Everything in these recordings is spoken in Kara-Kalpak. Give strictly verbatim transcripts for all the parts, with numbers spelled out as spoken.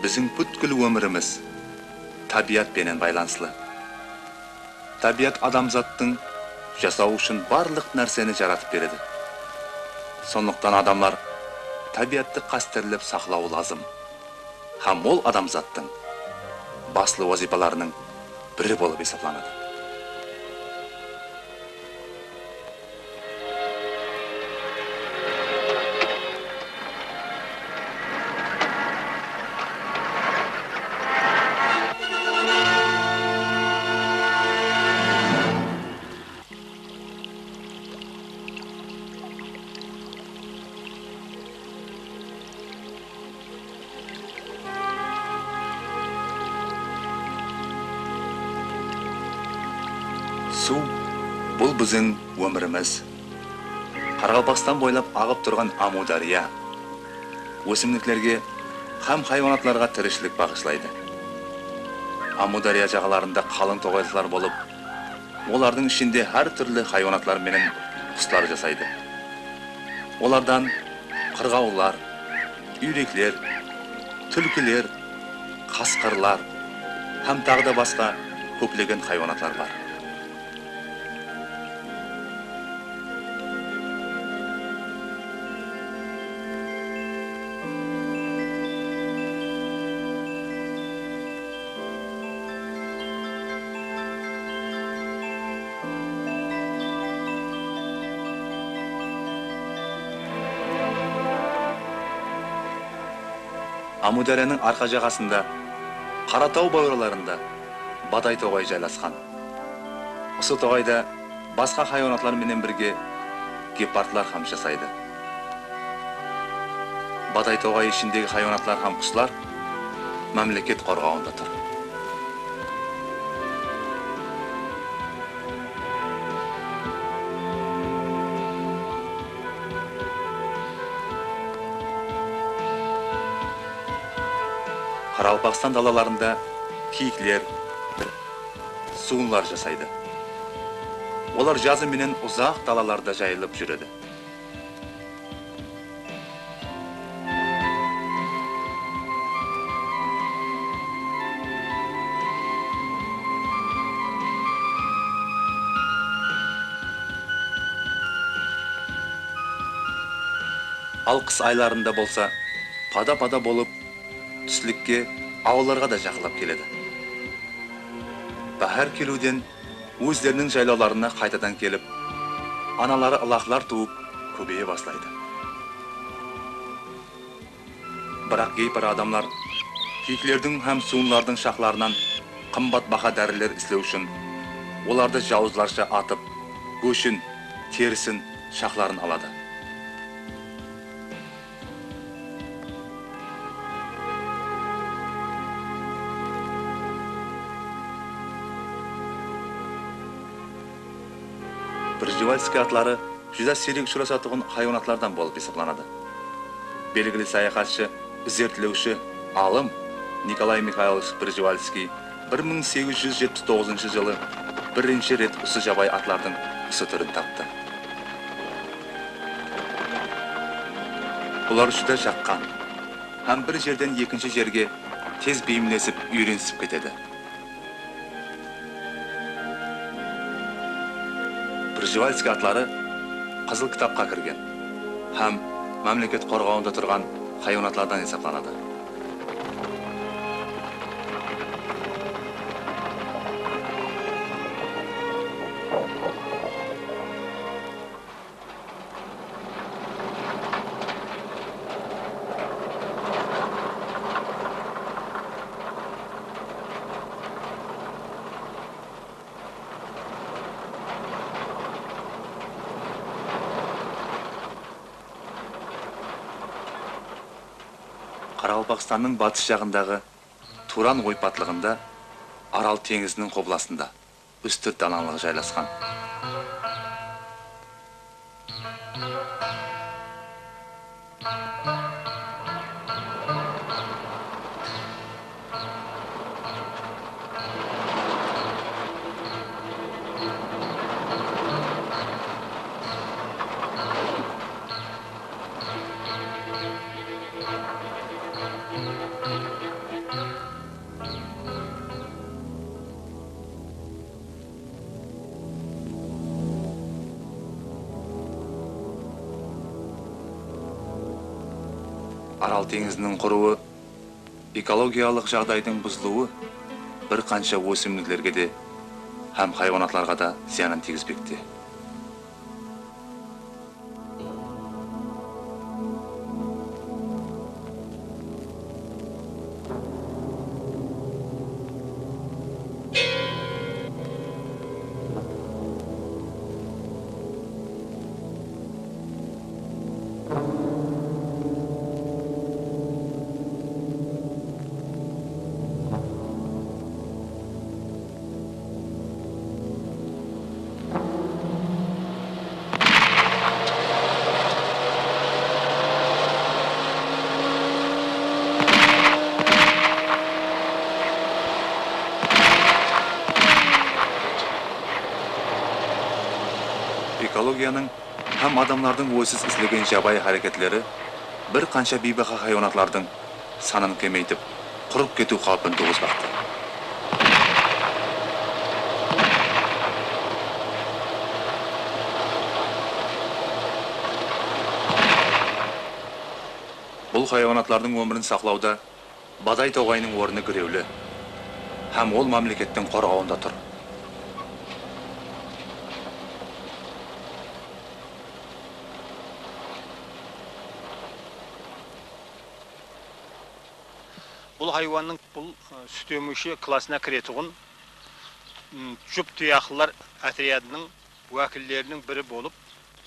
Biziń pútkil ómirimiz tábiyat penen baylanıslı. Tábiyat adamzattıń jasaw ushın barlıq nárseni jaratıp beredi. Sonlıqtan adamlar tábiyattı qásterlep saqlawı lazım. Hám ol adamzattıń baslı wazıypalarınıń biri bolıp esaplanadı. Suw, bul biziń ómirimiz. Qaraqalpaqstan boylap aǵıp turǵan Ámiwdárya ósimliklerge hám haywanatlarǵa tirishilik baǵıshlaydı. Ámiwdárya jaǵalarında qalıń toǵaylıqlar bolıp, olardıń ishinde hár túrli haywanatlar menen quslar jasaydı. Olardan qırǵawıllar, úyrekler, túlkiler, qasqırlar hám taǵı da basqa kóplegen haywanatlar bar. Ámiwdáryanıń arqa jaǵasında, Qarataw bawırlarında Batay toǵayı jaylasqan. Usı toǵayda basqa haywanatlar menen birge gepardlar hám jasaydı. Batay toǵayı ishindegi haywanatlar hám quslar mámleket qorǵawında tur. Qaraqalpaqstan dalalarında kiyikler, suwınlar jasaydı. Olar jazı menen uzaq dalalarda jayılıp júredi. Al qıs aylarında bolsa pada-pada bolıp, túslikke awıllarǵa da jaqınlap keledi. Báhár keliwden ózleriniń jaylawlarına qaytadan kelip, anaları ılaqlar tuwıp, kóbeye baslaydı. Biraq geypir adamlar kiyiklerdiń hám suwınlardıń shaqlarınan qımbat baha dáriler islew ushın olardı jawızlarsha atıp, góshin, terisin, shaqların aladı. Prjevalskiy atları júdá siyrek ushırasatuǵın haywanatlardan bolıp esaplanadı. Belgili sayaxatshı, izertlewshi, alım Nikolay Mixaylovich Prjevalskiy bir mıń segiz júz jetpis toǵızınshı jılı birinshi ret usı jabay atlardıń usı túrin taptı. Bular júdá jaqqan hám bir jerden ekinshi jerge tez beyimlesip, úyrenisip ketedi. Prjevalskiy atları Qızıl kitapqa kirgen hám mámleket qorǵawında turǵan haywanatlardan esaplanadı. Qaraqalpaqstannıń batıs jaǵındaǵı Turan oypatlıǵında Aral teńiziniń qublasında Ústirt dalanlıǵı jaylasqan. Aral teńiziniń qurıwı, ekologiyalıq jaǵdaydıń buzılıwı bir qansha ósimliklerge de hám haywanatlarǵa da zıyanın tiygizbekte. Ekologiyanıń hám adamlardıń óziz islegen jabayı háreketleri bir qansha biybaha haywanatlardıń sanın kemeytip, qurıp ketiw qáwpin tuwǵızbaqta. Bul haywanatlardıń ómirin saqlawda Baday toǵayınıń ornı girewli hám ol mámlekettiń qorǵawında tur. Bul haywannıń bul, ı, sút emiwshi klassına kiretuǵın, ım, jup tuyaqlılar átiriyadınıń wákilleriniń biri bolıp,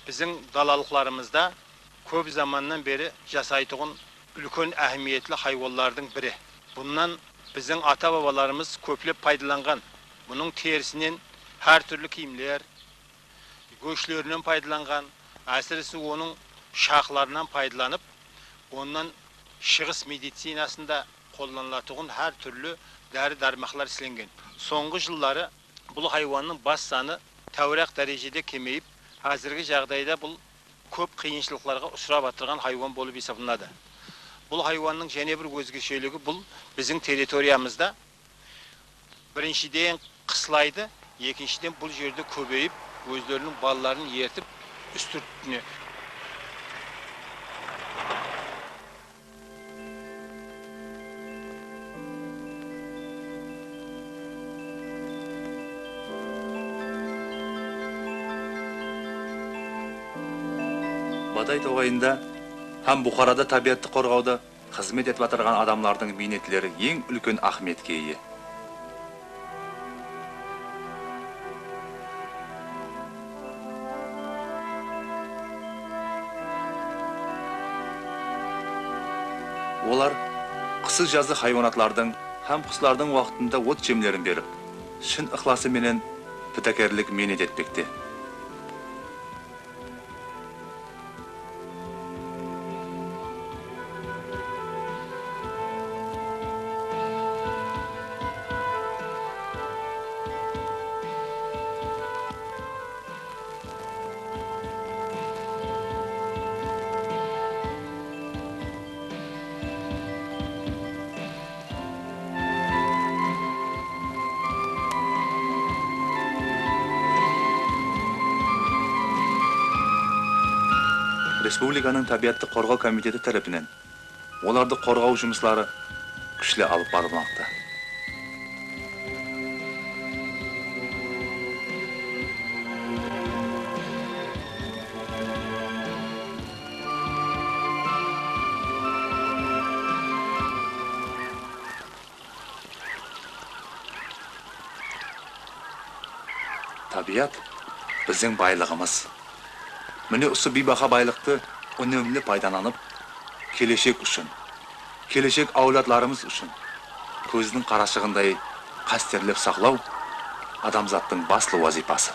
biziń dalalıqlarımızda kóp zamannan beri jasaytuǵın úlken áhmiyetli haywanlardıń biri. Bunnan biziń ata-babalarımız kóplep paydalanǵan. Bunıń terisinen hár túrli kiyimler, góshlerinen paydalanǵan, ásirese onıń shaqlarınan paydalanıp, onnan shıǵıs medicinasında qollanılatuǵın hár túrli dári-dármaqlar islengen. Sońǵı jılları bul haywannıń bas sanı táwiraq dárejede kemeyip, házirgi jaǵdayda bul kóp qıyınshılıqlarǵa ushırap atırǵan haywan bolıp esaplanadı. Bul haywannıń jáne bir ózgesheligi bul biziń territoriyamızda birinshiden qıslaydı, ekinshiden bul jerde kóbeyip, ózleriniń balaların ertip, ústirt túnedi. Baday toǵayında hám Buxarada tábiyattı qorǵawda xızmet etip atırǵan adamlardıń miynetleri eń úlken áhmiyetke iye. Olar qısı-jazı haywanatlardıń hám quslardıń waqtında ot-jemlerin berip, shın ıqlası menen pidákerlik miynet etpekte. Respublikanıń Tábiyattı qorǵaw komiteti tárepinen olardı qorǵaw jumısları kúshli alıp barılmaqta. Tábiyat biziń baylıǵımız. Mine, usı biybaha baylıqtı únemli paydalanıp, keleshek ushın, keleshek áwladlarımız ushın kózdiń qarashıǵınday qásterlep saqlaw adamzattıń baslı wazıypası.